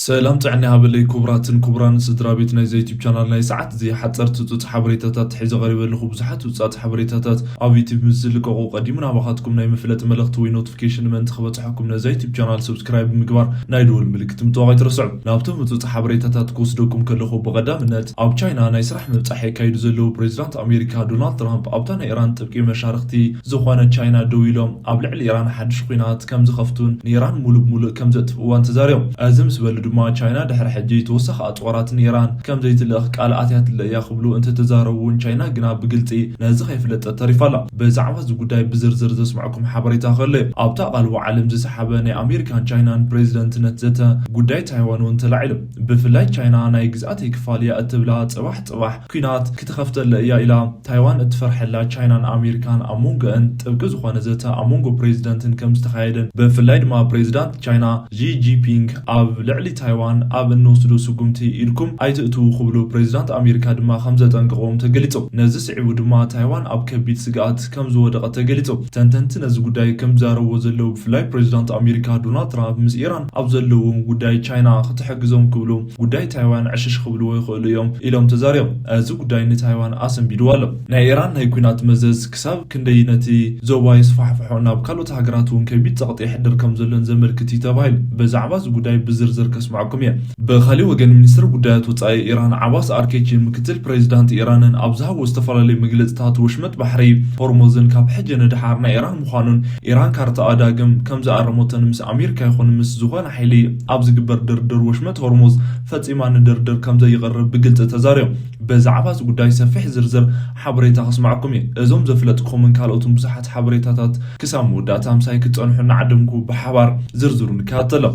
ሰላም ጥዕና ይሃበለይ። ክቡራትን ክቡራን ስድራ ቤት ናይዚ ዩቲዩብ ቻናል፣ ናይ ሰዓት እዚ ሓፀርቲ ህፁፅ ሓበሬታታት ሒዘ ቀሪበ ኣለኹ። ብዙሓት ህፁፃት ሓበሬታታት ኣብ ዩቲዩብ ምስ ዝልቀቑ ቀዲሙ ናባኻትኩም ናይ ምፍለጥ መልእኽቲ ወይ ኖቲፊኬሽን ምእንቲ ክበፅሐኩም ነዚ ዩቲዩብ ቻናል ሰብስክራይብ ብምግባር ናይ ደወል ምልክት ምጥዋቕ ኣይትረስዑ። ናብቶም ህፁፅ ሓበሬታታት ክወስደኩም ከለኹ፣ ብቐዳምነት ኣብ ቻይና ናይ ስራሕ ምብፃሕ የካይዱ ዘለዉ ፕሬዚዳንት ኣሜሪካ ዶናልድ ትራምፕ ኣብታ ናይ ኢራን ጥብቂ መሻርኽቲ ዝኾነ ቻይና ደው ኢሎም ኣብ ልዕሊ ኢራን ሓድሽ ኲናት ከም ዝኸፍቱን ንኢራን ሙሉእ ብሙሉእ ከም ዘጥፍእዋን ተዛሪቦም። እዚ ምስ በሉ ድማ፣ ቻይና ድሕሪ ሕጂ ተወሳኺ ኣጽዋራት ንኢራን ከም ዘይትልእኽ ቃል ኣትያትለ እያ ክብሉ እንተተዛረቡ እውን፣ ቻይና ግና ብግልጺ ነዚ ከይፍለጠት ተሪፋ ኣላ። ብዛዕባ እዚ ጉዳይ ብዝርዝር ዘስምዐኩም ሓበሬታ ከሎ እዩ። ኣብታ ኣቓልቦ ዓለም ዝሰሓበ ናይ ኣሜሪካን ቻይናን ፕሬዚደንትነት ዘተ፣ ጉዳይ ታይዋን እውን ተላዒሉ። ብፍላይ ቻይና ናይ ግዝኣተይ ክፋል እያ እትብላ፣ ጽባሕ ጽባሕ ኲናት ክትኸፍተለ እያ ኢላ። ታይዋን እትፈርሐላ ቻይናን ኣሜሪካን ኣብ መንጎአን ጥብቂ ዝኾነ ዘተ ኣብ መንጎ ፕሬዚደንትን ከም ዝተኻየደን፣ ብፍላይ ድማ ፕሬዚዳንት ቻይና ዢ ጂንፒንግ ኣብ ልዕሊ ታይዋን ኣብ እንወስዶ ስጉምቲ ኢድኩም ኣይትእትዉ ክብሉ ፕሬዚዳንት ኣሜሪካ ድማ ከም ዘጠንቀቕዎም ተገሊጹ። ነዚ ስዒቡ ድማ ታይዋን ኣብ ከቢድ ስግኣት ከም ዝወደቐት ተገሊጹ። ተንተንቲ ነዚ ጉዳይ ከም ዝዛረብዎ ዘለዉ፣ ብፍላይ ፕሬዚዳንት ኣሜሪካ ዶናልድ ትራምፕ ምስ ኢራን ኣብ ዘለዎም ጉዳይ ቻይና ክትሕግዞም ክብሉ ጉዳይ ታይዋን ዕሽሽ ክብልዎ ይኽእሉ እዮም ኢሎም ተዛሪቦም። እዚ ጉዳይ ንታይዋን ኣሰንቢድዋ ኣሎ። ናይ ኢራን ናይ ኲናት መዘዝ ክሳብ ክንደይ ነቲ ዞባ የስፋሕፍሖ፣ ናብ ካልኦት ሃገራት እውን ከቢድ ጸቕጢ የሕድር ከም ዘሎን ዘመልክት እዩ ተባሂሉ። ብዛዕባ እዚ ጉዳይ ብዝርዝር ከስምዐኩም እየ። ብኻሊእ ወገን፣ ሚኒስትር ጉዳያት ወጻኢ ኢራን ዓባስ ኣርኬቺ ምክትል ፕሬዚዳንት ኢራንን ኣብ ዝሃብዎ ዝተፈላለዩ መግለጽታት፣ ወሽመጥ ባሕሪ ሆርሙዝን ካብ ሕጂ ንደሓር ናይ ኢራን ምዃኑን ኢራን ካርታኣ ዳግም ከም ዝኣረመቶን ምስ ኣሜሪካ ይኹን ምስ ዝኾነ ሓይሊ ኣብ ዝግበር ድርድር ወሽመጥ ሆርሙዝ ፈጺማ ንድርድር ከም ዘይቐርብ ብግልጺ ተዛሪቦም። ብዛዕባ እዚ ጉዳይ ሰፊሕ ዝርዝር ሓበሬታ ከስምዓኩም እየ። እዞም ዘፍለጥኩምን ካልኦትን ብዙሓት ሓበሬታታት ክሳብ መወዳእታ ምሳይ ክትጸንሑ እናዓደምኩ ብሓባር ዝርዝሩ ንከታተሎ።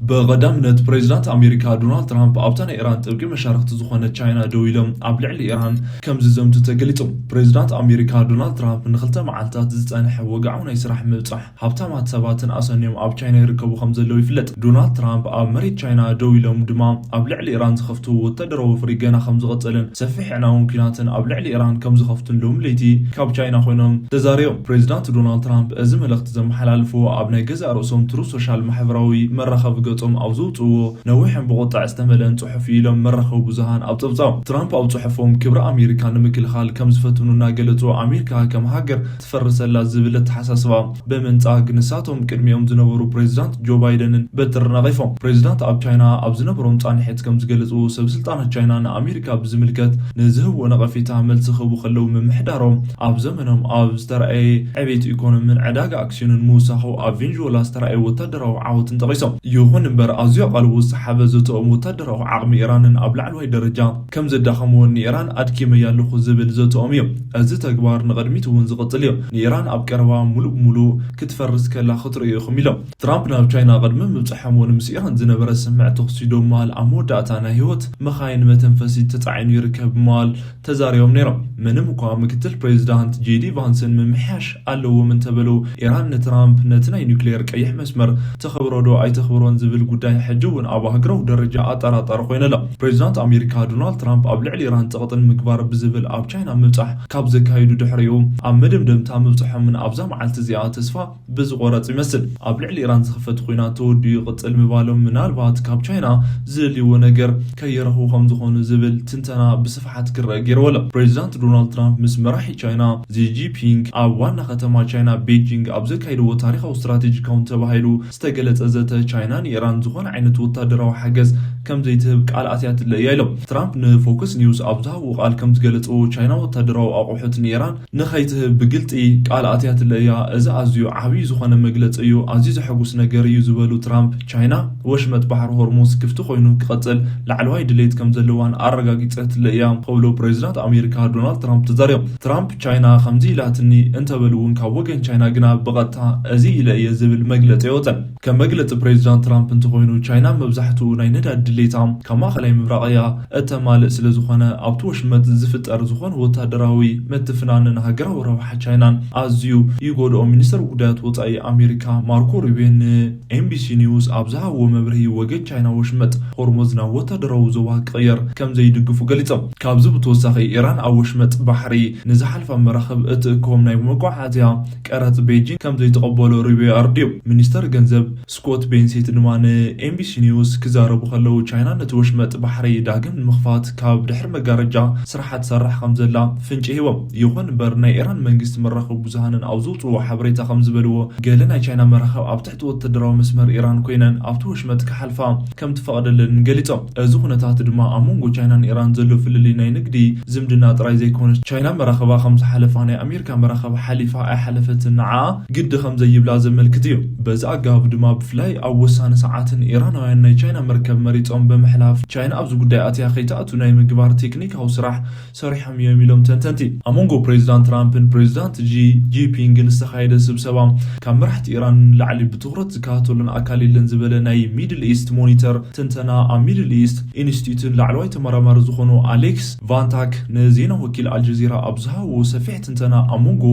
ብቐዳምነት ፕሬዚዳንት ኣሜሪካ ዶናልድ ትራምፕ ኣብታ ናይ ኢራን ጥብቂ መሻርኽቲ ዝኾነት ቻይና ደው ኢሎም ኣብ ልዕሊ ኢራን ከም ዝዘምቱ ተገሊጹ። ፕሬዚዳንት ኣሜሪካ ዶናልድ ትራምፕ ንክልተ መዓልታት ዝጸንሐ ወግዓዊ ናይ ስራሕ ምብጻሕ ሃብታማት ሰባትን ኣሰንዮም ኣብ ቻይና ይርከቡ ከም ዘለዉ ይፍለጥ። ዶናልድ ትራምፕ ኣብ መሬት ቻይና ደው ኢሎም ድማ ኣብ ልዕሊ ኢራን ዝኸፍትዎ ወታደራዊ ወፍሪ ገና ከም ዝቐጸለን ሰፊሕ ኣዕናውን ኲናትን ኣብ ልዕሊ ኢራን ከም ዝኸፍቱን ሎሚ ለይቲ ካብ ቻይና ኮይኖም ተዛሪቦም። ፕሬዚዳንት ዶናልድ ትራምፕ እዚ መልእኽቲ ዘመሓላልፍዎ ኣብ ናይ ገዛእ ርእሶም ትሩዝ ሶሻል ማሕበራዊ መራኸቢ ገጾም ኣብ ዘውጽእዎ ነዊሕን ብቁጥዕ ዝተመልአን ጽሑፍ እዩ ኢሎም መራኸቢ ብዙሃን ኣብ ጸብጻቦም። ትራምፕ ኣብ ጽሑፎም፣ ክብሪ ኣሜሪካ ንምክልኻል ከም ዝፈትኑ እናገለጹ፣ ኣሜሪካ ከም ሃገር ትፈርስ ኣላ ዝብል ኣተሓሳስባ ብምንጻግ፣ ንሳቶም ቅድሚኦም ዝነበሩ ፕሬዚዳንት ጆ ባይደንን በትሪ ነቒፎም። ፕሬዚዳንት ኣብ ቻይና ኣብ ዝነበሮም ጻንሒት ከም ዝገለጹ፣ ሰብ ስልጣናት ቻይና ንኣሜሪካ ብዝምልከት ንዝህብዎ ነቐፌታ መልሲ ክህቡ ከለዉ፣ ምምሕዳሮም ኣብ ዘመኖም ኣብ ዝተረኣየ ዕቤት ኢኮኖሚን ዕዳጋ ኣክስዮንን ምውሳኹ፣ ኣብ ቬንዙዌላ ዝተረኣየ ወታደራዊ ዓወትን ጠቒሶም። ይኹን እምበር፣ ኣዝዩ ኣቓልቦ ዝሰሓበ ዘተኦም ወታደራዊ ዓቕሚ ኢራንን ኣብ ላዕለዋይ ደረጃ ከም ዘዳኸምዎን ንኢራን ኣድኪመያ ኣለኹ ዝብል ዘተኦም እዩ። እዚ ተግባር ንቕድሚት እውን ዝቕጽል እዩ። ንኢራን ኣብ ቀረባ ሙሉእ ብሙሉእ ክትፈርስ ከላ ክትርእዩ ኢኹም ኢሎም። ትራምፕ ናብ ቻይና ቅድሚ ምብጽሖም እውን ምስ ኢራን ዝነበረ ስምምዕ ተኹሲ ዶብ መሃል ኣብ መወዳእታ ናይ ህይወት መኻይን መተንፈሲ ተጻዒኑ ይርከብ ብምባል ተዛሪቦም ነይሮም። ምንም እኳ ምክትል ፕሬዚዳንት ጄዲ ቫንስን ምምሕያሽ ኣለዎም እንተበሉ፣ ኢራን ንትራምፕ ነቲ ናይ ኒውክሌር ቀይሕ መስመር ተኽብሮ ዶ ኣይተኽብሮን ዝብል ጉዳይ ሕጂ እውን ኣብ ኣህጉራዊ ደረጃ ኣጠራጣሪ ኮይኑ ኣሎ። ፕሬዚዳንት ኣሜሪካ ዶናልድ ትራምፕ ኣብ ልዕሊ ኢራን ጸቕጢ ንምግባር ብዝብል ኣብ ቻይና ምብጻሕ ካብ ዘካየዱ ድሕሪኡ፣ ኣብ መደምደምታ ምብጽሖምን ኣብዛ መዓልቲ እዚኣ ተስፋ ብዝቖረጽ ይመስል። ኣብ ልዕሊ ኢራን ዝኽፈት ኲናት ተወዲኡ ይቕጽል ምባሎም፣ ምናልባት ካብ ቻይና ዝደልይዎ ነገር ከይረኽቡ ከም ዝኾኑ ዝብል ትንተና ብስፍሓት ክረአ ገይርዎ ኣሎ። ፕሬዚዳንት ዶናልድ ትራምፕ ምስ መራሒ ቻይና ዚ ጂንፒንግ ኣብ ዋና ከተማ ቻይና ቤጂንግ ኣብ ዘካየድዎ ታሪኻዊ ስትራቴጂካውን ተባሂሉ ዝተገለጸ ዘተ፣ ቻይና ንኢራን ዝኾነ ዓይነት ወታደራዊ ሓገዝ ከም ዘይትህብ ቃል ኣትያትለ እያ ኢሎም። ትራምፕ ንፎክስ ኒውስ ኣብ ዝሃብዎ ቃል ከም ዝገለጽዎ፣ ቻይና ወታደራዊ ኣቑሑት ንኢራን ንኸይትህብ ብግልጺ ቃል ኣትያትለ እያ። እዚ ኣዝዩ ዓብዪ ዝኾነ መግለጺ እዩ፣ ኣዝዩ ዘሐጉስ ነገር እዩ ዝበሉ ትራምፕ፣ ቻይና ወሽመጥ ባሕሪ ሆርሙዝ ክፍቲ ኮይኑ ክቐጽል ላዕለዋይ ድሌት ከም ዘለዋን ኣረጋጊጸትለ እያ ክብሉ ፕሬዚዳንት ኣሜሪካ ዶናልድ ትራምፕ ተዛሪቦም። ትራምፕ ቻይና ከምዚ ኢላትኒ እንተበሉ እውን፣ ካብ ወገን ቻይና ግና ብቐጥታ እዚ ኢለ እየ ዝብል መግለጺ ኣይወጸን። ከም መግለጺ ፕሬዚዳንት ትራምፕ እንተኾይኑ፣ ቻይና መብዛሕትኡ ናይ ነዳዲ ድሌታ ካብ ማእኸላይ ምብራቕ እያ እተማልእ ስለ ዝኾነ፣ ኣብቲ ወሽመጥ ዝፍጠር ዝኾነ ወታደራዊ ምትፍናንን ሃገራዊ ረብሓ ቻይናን ኣዝዩ ይጎድኦ። ሚኒስተር ጉዳያት ወጻኢ ኣሜሪካ ማርኮ ሩቢዮ ን ኤምቢሲ ኒውስ ኣብ ዝሃብዎ መብርሂ፣ ወገን ቻይና ወሽመጥ ሆርሙዝ ናብ ወታደራዊ ዞባ ክቕየር ከም ዘይድግፉ ገሊጾም። ካብዚ ብተወሳኺ፣ ኢራን ኣብ ወሽመጥ ባሕሪ ንዝሓልፋ መራኽብ እትእክቦም ናይ መጓዓዝያ ቀረጽ ቤጂንግ ከም ዘይትቐበሎ ሩቢዮ ኣርድዮም። ሚኒስተር ገንዘብ ስኮት ቤንሴት ድማ ን ኤምቢሲ ኒውስ ክዛረቡ ከለዉ፣ ቻይና ነቲ ወሽመጥ ባሕሪ ዳግም ንምኽፋት ካብ ድሕሪ መጋረጃ ስራሓ ትሰርሕ ከም ዘላ ፍንጪ ሂቦም። ይኹን እምበር፣ ናይ ኢራን መንግስቲ መራኸቢ ብዙሃንን ኣብ ዘውፅዎ ሓበሬታ ከም ዝበልዎ፣ ገለ ናይ ቻይና መራኸብ ኣብ ትሕቲ ወታደራዊ መስመር ኢራን ኮይነን ኣብቲ ወሽመጥ ክሓልፋ ከም ትፈቕደለን ገሊጾም። እዚ ኩነታት ድማ ኣብ መንጎ ቻይናን ኢራን ዘሎ ፍልልይ ናይ ንግዲ ዝምድና ጥራይ ዘይኮነስ፣ ቻይና መራኸባ ከም ዝሓለፋ ናይ ኣሜሪካ መራኸብ ሓሊፋ ኣይሓለፈትን፣ ንዓ ግዲ ከም ዘይብላ ዘመልክት እዩ። በዚ ኣገባብ ድማ፣ ብፍላይ ኣብ ወሳኒ ሰዓትን ኢራናውያን ናይ ቻይና መርከብ መሪጾም ብምሕላፍ፣ ቻይና ኣብዚ ጉዳይ ኣትያ ከይትኣቱ ናይ ምግባር ቴክኒካዊ ስራሕ ሰሪሖም እዮም ኢሎም ተንተንቲ። ኣብ መንጎ ፕሬዚዳንት ትራምፕን ፕሬዚዳንት ጂ ጂንፒንግን ዝተኻየደ ስብሰባ፣ ካብ መራሕቲ ኢራን ንላዕሊ ብትኹረት ዝከታተሉን ኣካል የለን ዝበለ ናይ ሚድል ኢስት ሞኒተር ትንተና፣ ኣብ ሚድል ኢስት ኢንስቲትዩትን ላዕለዋይ ተመራማሪ ዝኾኑ ኣሌክስ ቫንታክ ንዜና ወኪል ኣልጀዚራ ኣብ ዝሃብዎ ሰፊሕ ትንተና፣ ኣብ መንጎ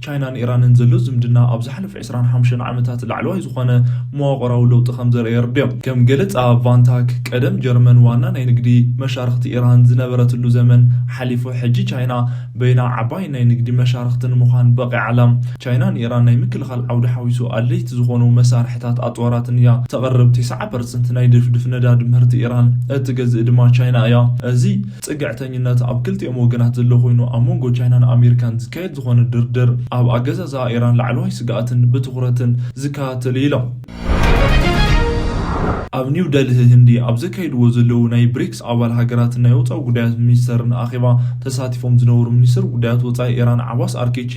ቻይናን ኢራንን ዘሎ ዝምድና ኣብ ዝሓለፈ ዕስራን ሓሙሽተን ዓመታት ላዕለዋይ ዝኾነ መዋቕራዊ ለውጢ ከም ዘርአ የርድኦም። ከም ገለጻ ቫንታክ፣ ቀደም ጀርመን ዋና ናይ ንግዲ መሻርኽቲ ኢራን ዝነበረትሉ ዘመን ሓሊፉ፣ ሕጂ ቻይና በይና ዓባይ ናይ ንግዲ መሻርኽቲ ንምዃን በቒዓ ኣላ። ቻይና ንኢራን ናይ ምክልኻል ዓውዲ ሓዊሱ ኣድለይቲ ዝኾኑ መሳርሕታት ኣጽዋራትን እያ ተቕርብ። ተስዓ ፐርሰንት ናይ ድፍድፍ ነዳዲ ምህርቲ ኢራን እትገዝእ ድማ ቻይና እያ። እዚ ጽግዕተኝነት ኣብ ክልቲኦም ወገናት ዘሎ ኮይኑ፣ ኣብ መንጎ ቻይናን ኣሜሪካን ዝካየድ ዝኾነ ድርድር ኣብ ኣገዛዝኣ ኢራን ላዕለዋይ ስግኣትን ብትኹረትን ዝከታተል እዩ ኢሎም። ኣብ ኒው ደልሂ ህንዲ ኣብ ዘካይድዎ ዘለዉ ናይ ብሪክስ ኣባል ሃገራትን ናይ ወጻኢ ጉዳያት ሚኒስተርን ኣኼባ ተሳቲፎም ዝነበሩ ሚኒስተር ጉዳያት ወጻኢ ኢራን ዓባስ ኣርኬቺ፣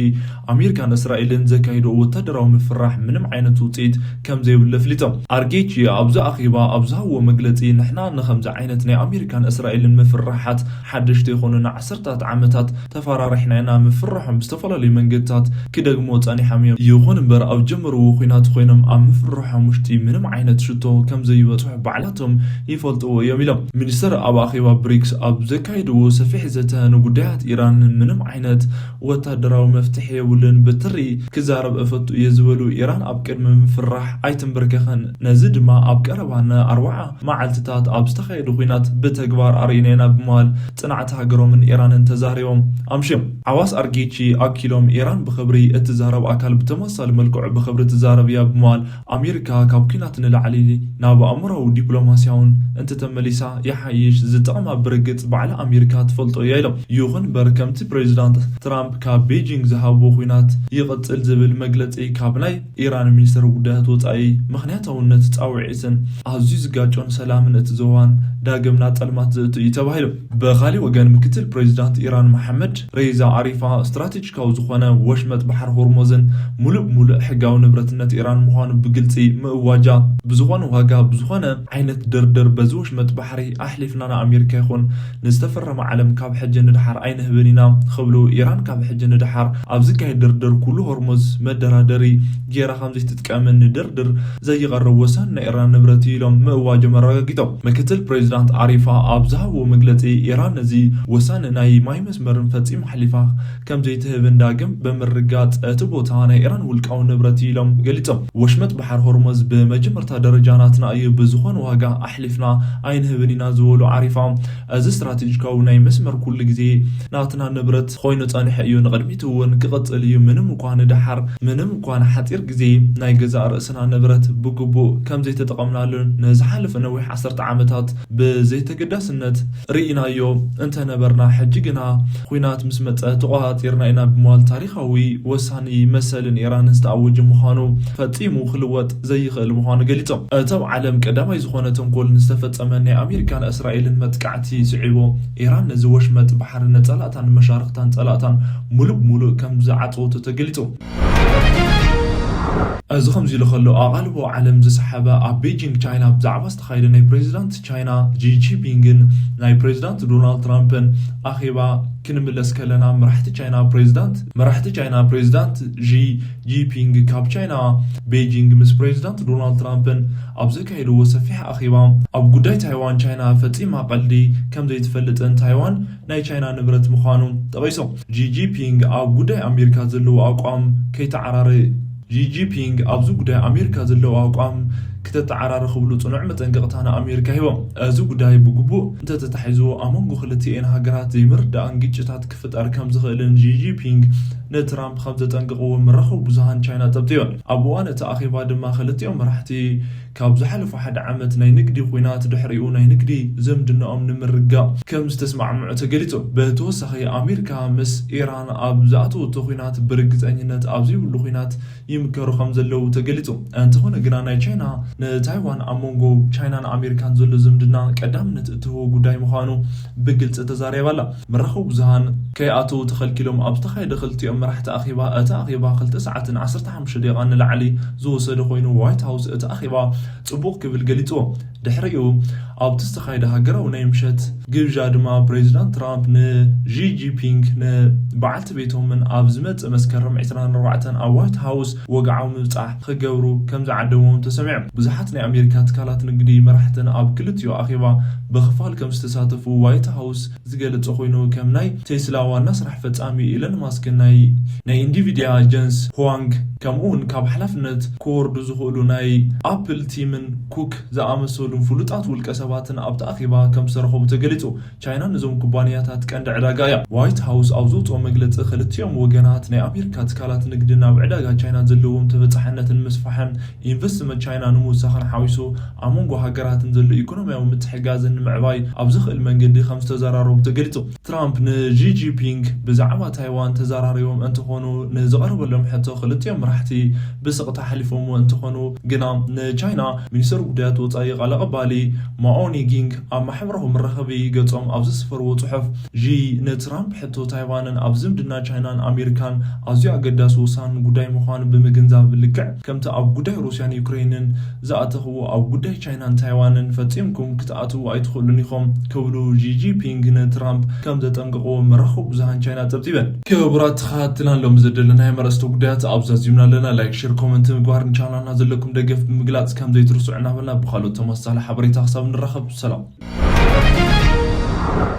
ኣሜሪካን እስራኤልን ዘካይድኦ ወታደራዊ ምፍራሕ ምንም ዓይነት ውጽኢት ከም ዘይብሉ ኣፍሊጦም። ኣርጌቺ ኣብዚ ኣኼባ ኣብ ዝሃብዎ መግለጺ፣ ንሕና ንኸምዚ ዓይነት ናይ ኣሜሪካን እስራኤልን ምፍርራሓት ሓደሽቲ ኣይኮኑን፣ ንዓሰርታት ዓመታት ተፈራሪሕና ኢና። ምፍርራሖም ብዝተፈላለዩ መንገድታት ክደግሞ ጸኒሖም እዮም። ይኹን እምበር፣ ኣብ ጀመርዎ ኲናት ኮይኖም ኣብ ምፍርራሖም ውሽጢ ምንም ዓይነት ሽቶ ከም ዘይበጽሑ ባዕላቶም ይፈልጥዎ እዮም ኢሎም። ሚኒስተር ኣብ ኣኼባ ብሪክስ ኣብ ዘካየድዎ ሰፊሕ ዘተ፣ ንጉዳያት ኢራን ምንም ዓይነት ወታደራዊ መፍትሒ የብሉን፣ ብትሪ ክዛረብ እፈቱ እየ ዝበሉ፣ ኢራን ኣብ ቅድሚ ምፍራሕ ኣይትንበርከኸን። ነዚ ድማ ኣብ ቀረባ ንኣርባዓ መዓልትታት ኣብ ዝተኻየደ ኲናት ብተግባር ኣርኢና ኢና ብምባል ጽንዓት ሃገሮምን ኢራንን ተዛሪቦም ኣምሽዮም። ዓባስ ኣርጌቺ ኣኪሎም፣ ኢራን ብኽብሪ እትዛረብ ኣካል ብተመሳሳሊ መልክዑ ብኽብሪ ትዛረብ እያ ብምባል፣ ኣሜሪካ ካብ ኲናት ንላዕሊ ናብ ኣእምሮኣዊ ዲፕሎማስያውን እንተተመሊሳ ይሓይሽ፣ ዝጠቕማ ብርግጽ ባዕላ ኣሜሪካ ትፈልጦ እያ ኢሎም። ይኹን እምበር፣ ከምቲ ፕሬዚዳንት ትራምፕ ካብ ቤጂንግ ዝሃብዎ ኲናት ይቕጽል ዝብል መግለጺ ካብ ናይ ኢራን ሚኒስተር ጉዳያት ወጻኢ ምኽንያታውነት ጻውዒትን ኣዝዩ ዝጋጮን ሰላምን እቲ ዞባን ዳግም ናብ ጸልማት ዘእቱ እዩ ተባሂሉ። ብኻሊእ ወገን፣ ምክትል ፕሬዚዳንት ኢራን መሓመድ ሬዛ ኣሪፋ፣ ስትራቴጂካዊ ዝኾነ ወሽመጥ ባሕሪ ሆርሞዝን ሙሉእ ብሙሉእ ሕጋዊ ንብረትነት ኢራን ምዃኑ ብግልጺ ምእዋጃ፣ ብዝኾነ ዋጋ፣ ብዝኾነ ዓይነት ድርድር በዚ ወሽመጥ ባሕሪ ኣሕሊፍና ንኣሜሪካ ይኹን ንዝተፈረመ ዓለም ካብ ሕጂ ንደሓር ኣይንህብን ኢና ክብሉ፣ ኢራን ካብ ሕጂ ንደሓር ኣብ ዝካየድ ድርድር ኩሉ ሆርሙዝ መደራደሪ ጌራ ከም ዘይትጥቀምን ንድርድር ዘይቐርብ ወሳኒ ናይ ኢራን ንብረት እዩ ኢሎም ምእዋጆም ኣረጋጊጦም። ምክትል ፕሬዚዳንት ኣሪፋ ኣብ ዝሃብዎ መግለጺ፣ ኢራን ነዚ ወሳኒ ናይ ማይ መስመርን ፈጺማ ሓሊፋ ከም ዘይትህብን ዳግም ብምርግጋጽ፣ እቲ ቦታ ናይ ኢራን ውልቃዊ ንብረት እዩ ኢሎም ገሊጾም። ወሽመጥ ባሕሪ ሆርሙዝ ብመጀመርታ ደረጃ ናትና እዩ፣ ብዝኾነ ዋጋ ኣሕሊፍና ኣይንህብን ኢና ዝበሉ ኣሪፋ፣ እዚ ስትራቴጂካዊ ናይ መስመር ኩሉ ግዜ ናትና ንብረት ኮይኑ ጸኒሑ እዩ፣ ንቕድሚት እውን ክቕጽል እዩ። ምንም እኳ ንደሓር፣ ምንም እኳ ንሓጺር ግዜ ናይ ገዛእ ርእስና ንብረት ብግቡእ ከም ዘይተጠቐምናሉን ንዝሓለፈ ነዊሕ ዓሰርተ ዓመታት ብዘይተገዳስነት ርኢናዮ እንተነበርና፣ ሕጂ ግና ኲናት ምስ መጸ ተቖጻጺርና ኢና ብምባል፣ ታሪኻዊ ወሳኒ መሰልን ኢራንን ዝተኣወጀ ምዃኑ ፈጺሙ ክልወጥ ዘይኽእል ምዃኑ ገሊጾም። እቲ ኣብ ዓለም ቀዳማይ ዝኾነ ተንኮል ንዝተፈጸመ ናይ ኣሜሪካን እስራኤልን መጥቃዕቲ ስዒቡ፣ ኢራን ነዚ ወሽመጥ ባሕሪ ንጸላእታን ንመሻርኽታን ጸላእታን ሙሉእ ብሙሉእ ከም ዝዓጸወቶ ተገሊጹ። እዚ ከምዚ ኢሉ ከሎ፣ ኣቓልቦ ዓለም ዝሰሓበ ኣብ ቤጂንግ ቻይና ብዛዕባ ዝተኻየደ ናይ ፕሬዚዳንት ቻይና ጂ ጂንፒንግን ናይ ፕሬዚዳንት ዶናልድ ትራምፕን ኣኼባ ክንምለስ ከለና፣ መራሕቲ ቻይና ፕሬዚዳንት መራሕቲ ቻይና ፕሬዚዳንት ጂ ጂንፒንግ ካብ ቻይና ቤጂንግ ምስ ፕሬዚዳንት ዶናልድ ትራምፕን ኣብ ዘካየድዎ ሰፊሕ ኣኼባ፣ ኣብ ጉዳይ ታይዋን ቻይና ፈጺማ ቀልዲ ከም ዘይትፈልጥን ታይዋን ናይ ቻይና ንብረት ምዃኑ ጠቒሶም። ጂ ጂንፒንግ ኣብ ጉዳይ ኣሜሪካ ዘለዎ ኣቋም ከይተዓራረ ጂ ጂንፒንግ ኣብዚ ጉዳይ ኣሜሪካ ዘለዎ ኣቋም ክተተዓራሪ ክብሉ ጽኑዕ መጠንቀቕታ ንኣሜሪካ ሂቦም። እዚ ጉዳይ ብግቡእ እንተተታሒዙ፣ ኣብ መንጎ ክልቲኤን ሃገራት ዘይምርድዳእን ግጭታት ክፍጠር ከም ዝኽእልን ጂ ጂንፒንግ ንትራምፕ ከም ዘጠንቀቕዎ መራኸቢ ብዙሃን ቻይና ጸብጺበን። ኣብ እዋን እቲ ኣኼባ ድማ ክልቲኦም መራሕቲ ካብ ዝሓለፉ ሓደ ዓመት ናይ ንግዲ ኲናት ድሕሪኡ ናይ ንግዲ ዝምድናኦም ንምርግጋእ ከም ዝተስማዕምዑ ተገሊጹ። ብተወሳኺ ኣሜሪካ ምስ ኢራን ኣብ ዝኣተወቶ ኲናት ብርግጸኝነት ኣብ ዘይብሉ ኲናት ይምከሩ ከም ዘለዉ ተገሊጹ። እንተኾነ ግና ናይ ቻይና ንታይዋን ኣብ መንጎ ቻይናን ኣሜሪካን ዘሎ ዝምድና ቀዳምነት እትህቦ ጉዳይ ምዃኑ ብግልጺ ተዛሪባ ኣላ። መራኸቢ ብዙሃን ከይኣተዉ ተኸልኪሎም ኣብ ዝተኻየደ ክልቲኦም መራሕቲ ኣኼባ፣ እቲ ኣኼባ ክልተ ሰዓትን ዓሰርተ ሓሙሽተ ደቂቓን ንላዕሊ ዝወሰደ ኮይኑ፣ ዋይት ሃውስ እቲ ኣኼባ ጽቡቕ ክብል ገሊጽዎ። ድሕሪኡ ኣብቲ ዝተኻየደ ሃገራዊ ናይ ምሸት ግብዣ ድማ ፕሬዚዳንት ትራምፕ ንጂ ጂንፒንግ ንበዓልቲ ቤቶምን ኣብ ዝመጽእ መስከረም ዕስራን ኣርባዕተን ኣብ ዋይት ሃውስ ወግዓዊ ምብጻሕ ክገብሩ ከም ዝዓደሞም ተሰሚዖም። ብዙሓት ናይ ኣሜሪካ ትካላት ንግዲ መራሕተን ኣብ ክልቲኡ ኣኼባ ብኽፋል ከም ዝተሳተፉ ዋይት ሃውስ ዝገለጸ ኮይኑ፣ ከም ናይ ቴስላ ዋና ስራሕ ፈጻሚ ኢለን ማስክን ናይ ናይ ኢንቪዲያ ጀንስ ሁዋንግ፣ ከምኡ እውን ካብ ሓላፍነት ክወርዱ ዝኽእሉ ናይ ኣፕል ቲምን ኩክ ዝኣመሰሉን ፍሉጣት ውልቀ ሰባትን ኣብቲ ኣኼባ ከም ዝተረኸቡ ተገሊጹ። ቻይና ነዞም ኩባንያታት ቀንዲ ዕዳጋ እያ። ዋይት ሃውስ ኣብ ዘውፅኦ መግለፂ፣ ክልቲኦም ወገናት ናይ ኣሜሪካ ትካላት ንግዲ ናብ ዕዳጋ ቻይና ዘለዎም ተበፃሕነትን ምስፋሕን ኢንቨስትመንት ቻይና ንምውሳኽን ሓዊሱ ኣብ መንጎ ሃገራትን ዘሎ ኢኮኖሚያዊ ምትሕግጋዝን ንምዕባይ ኣብ ዝኽእል መንገዲ ከም ዝተዘራረቡ ተገሊጹ። ትራምፕ ንጂ ጂንፒንግ ብዛዕባ ታይዋን ተዘራሪቦም እንትኾኑ፣ ንዝቐረበሎም ሕቶ ክልቲኦም መራሕቲ ብስቕታ ሓሊፎምዎ እንትኾኑ ግና፣ ንቻይና ሚኒስትር ጉዳያት ወጻኢ ቃል ኣቐባሊ ማኦ ኒጊንግ ኣብ ማሕበራዊ መራኸቢ ገጾም ኣብ ዘስፈርዎ ጽሑፍ፣ ዢ ንትራምፕ ሕቶ ታይዋንን ኣብ ዝምድና ቻይናን ኣሜሪካን ኣዝዩ ኣገዳሲ ወሳኒ ጉዳይ ምዃኑ ብምግንዛብ፣ ልክዕ ከምቲ ኣብ ጉዳይ ሩስያን ዩክሬንን ዝኣተኽዎ፣ ኣብ ጉዳይ ቻይናን ታይዋንን ፈጺምኩም ክትኣትዉ ኣይትኽእሉን ኢኹም ክብሉ ጂ ጂንፒንግ ንትራምፕ ከም ዘጠንቀቕዎ መራኸቢ ብዙሃን ቻይና ጸብጺበን። ክቡራት ተኸታተልትና፣ ሎም ዘደለናዮም ኣርእስተ ጉዳያት ኣብዚ ኣዚምና ኣለና። ላይክ፣ ሼር፣ ኮመንት ምግባር፣ ንቻናልና ዘለኩም ደገፍ ብምግላጽ ከም ዘይትርስዑ እናበልና፣ ብኻልኦት ተመሳሳሊ ሓበሬታ ክሳብ ንራኸብ ሰላም።